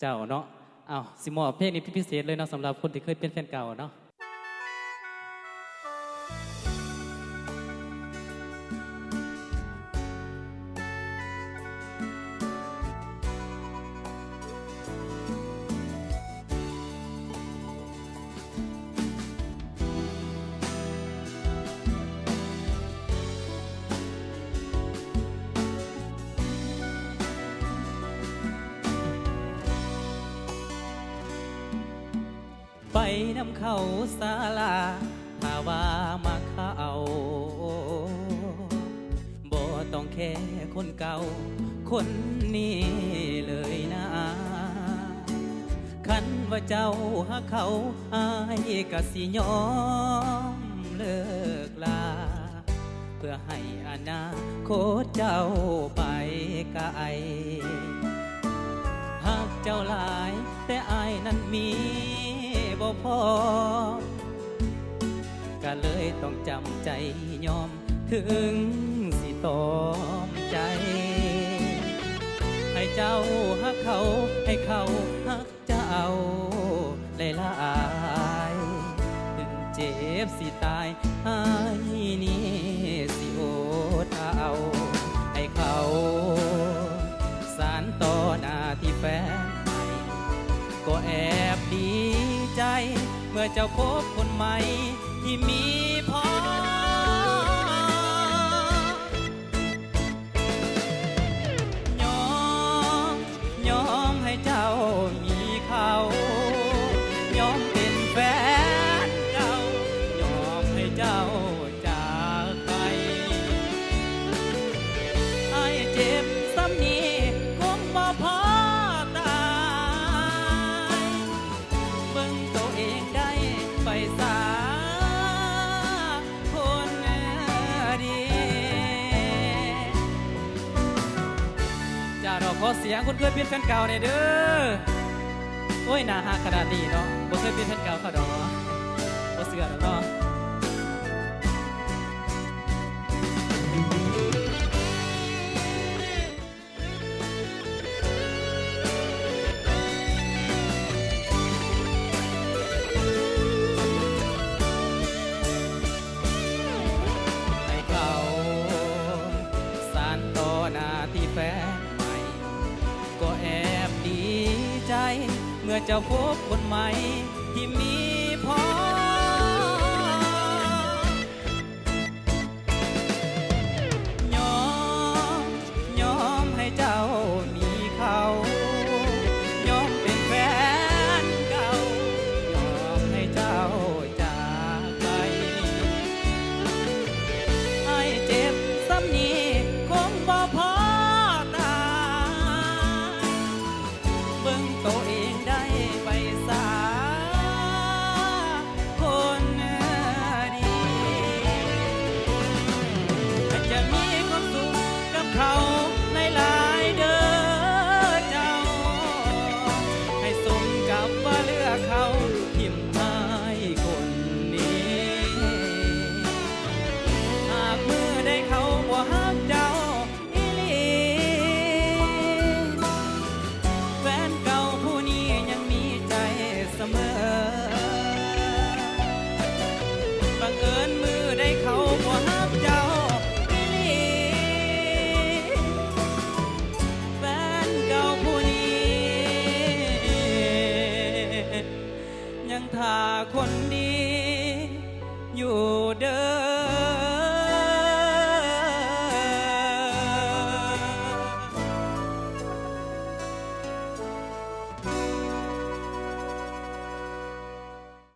ເຈົ້າເນາະ. ເອົ້າ ຊິມອບເພງນີ້ເປັນພິເສດເລີຍເນາະ ສຳລັບຄົນທີ່ເຄີຍເປັນແຟນເກົ່າເນາະ. ໄປນຳເຂົາສາລາ ຖ້າວ່າມັກເຂົາ ບໍ່ຕ້ອງແຄຄົນເກົ່າຄົນນີ້ເລີຍນາ. ຄັນວ່າເຈົ້າຮັກເຂົາ ອ້າຍກະຊິຍອມເລີກລາ ເພື່ອໃຫ້ອະນາຄົດເຈົ້າໄປໄກ. ຮັກເຈົ້າຫຼາຍ ແຕ່ອ້າຍນັ້ນມີບໍ່ພໍ ກະເລີຍຕ້ອງຈຳໃຈຍອມ ເຖິງຊິຕອມໃຈ ໃຫ້ເຈົ້າຮັກເຂົາ ໃຫ້ເຂົາຮັກເຈົ້າຫຼາຍໆ ເຖິງເຈັບຊິຕາຍ ອ້າຍນີ້ຊິອົດເອົາ ໃຫ້ເຂົາສານຕໍ່ໜ້າທີ່ແຟນໃໝ່ ກໍແອບດີໃຈ ເມື່ອເຈົ້າພົບຄົນໃໝ່ທີ່ມີພໍ. ຍອມ ຍອມໃຫ້ເຈົ້າມີເຂົາ ຍອມເປັນແຟນເກົ່າ ຍອມໃຫ້ເຈົ້າຈາກໄປ. ອ້າຍເຈັບສ່ຳນີ້ຄົງບໍ່ພໍຕາຍ ເບິ່ງໂຕເອງໄດ້ໄປສາ ຄົນດີ. ຈ້າດອກ ຂໍສຽງຄົນເຄີຍເປັນແຟນເກົ່າແດ່ເດີ. ໂອ້ຍ ໜ້າຮັກຂະໜາດນີ້ເນາະ ບໍ່ເຄີຍເປັນແຟນເກົ່າເຂົາດອກ ບໍ່ເຊື່ອດອກເນາະ. ໃຫ້ເຂົາສານຕໍ່ໜ້າທີ່ແຟນໃໝ່ ກໍແອບດີໃຈ ເມື່ອເຈົ້າພົບຄົນໃໝ່ທີ່ມີພໍ. ຍອມ ຍອມໃຫ້ເຈົ້າມີເຂົາ ຍອມເປັນແຟນເກົ່າ ຍອມໃຫ້ເຈົ້າຈາກໄປ. ອ້າຍເຈັບສ່ຳນີ້ຄົງບໍ່ພໍຕາຍ ເບິ່ງໂຕເອງໄດ້ໄປສາ ຄົນດີ. ໃຫ້ເຈົ້າມີຄວາມສຸກກັບເຂົາຫຼາຍໆເດີເຈົ້າ ໃຫ້ສົມກັບວ່າເລືອກເຂົາ ຖິ້ມອ້າຍຄົນນີ້. ຫາກມື້ໃດເຂົາບໍ່ຮັກເຈົ້າ ອີ່ຫຼີ ແຟນເກົ່າຜູ້ນີ້ຍັງມີໃຈສະເໝີ. ບັງເອີນມື້ໃດເຂົາບໍ່ຮັກເຈົ້າອີ່ຫຼີ ແຟນເກົ່າຜູ້ນີ້ຍັງຖ້າຄົນດີ.